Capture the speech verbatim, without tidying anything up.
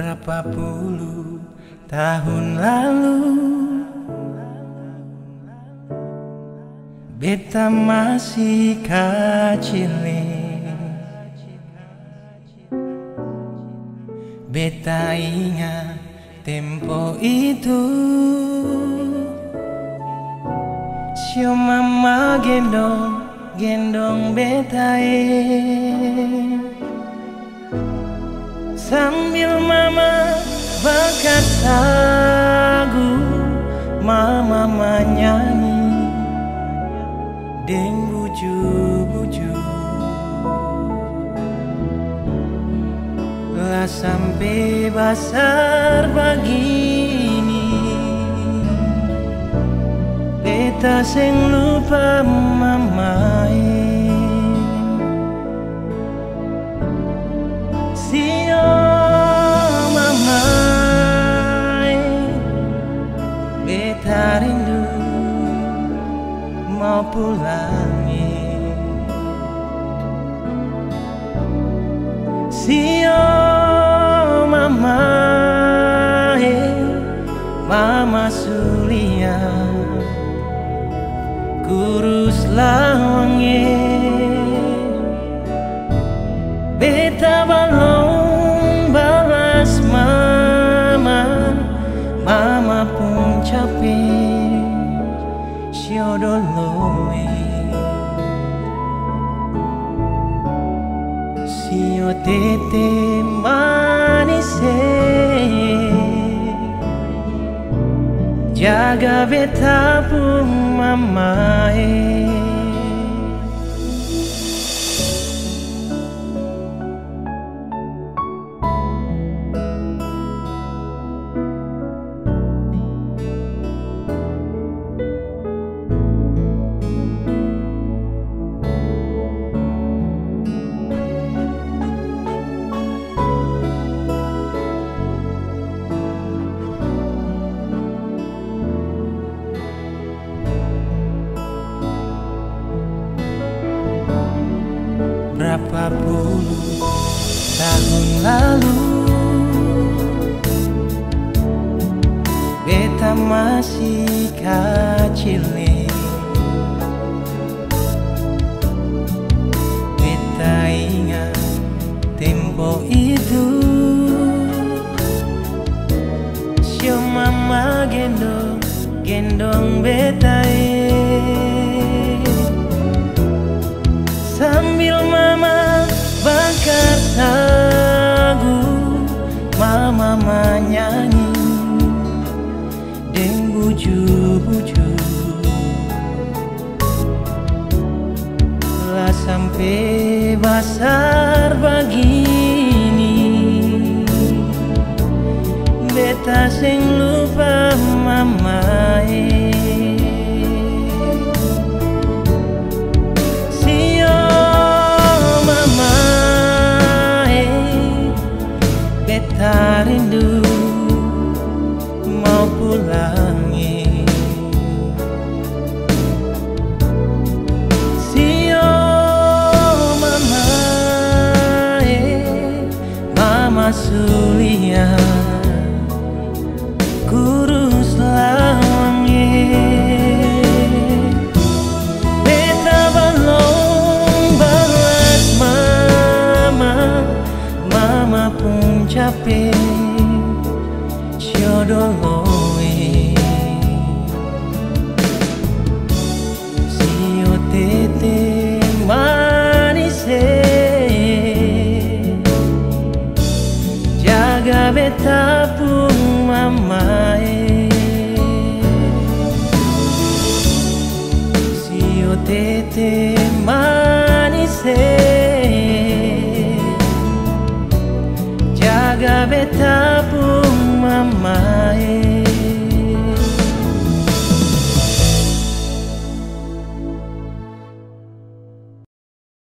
Brapa pulu tahun lalu, beta masi kacil e. Beta inga tempo itu, sio mama gendong, gendong beta e. Sambil mama bakar sagu, mama manyanyi deng buju-buju. La sampe basar bagini, beta seng lupa mama e. Sio mama e, beta rindu mau pulang e. Sio mama e, mama su lia kurus lawang e. Beta balong balas mama, mama pung cape sio dolo e. Sio tete manis e, jaga beta pung mama e. Brapa pulu tahun lalu, beta masi kacil e. Beta inga tempo itu, sio mama gendong, gendong beta e. Sambil mama bakar sagu, mama manyanyi deng buju-buju. La sampe basar bagini, beta seng lupa mama e. Sio mama e, beta rindu mau pulang e. Sio mama e, mama su lia kurus lawang e. Beta balong balas mama, mama pung cape sio dolo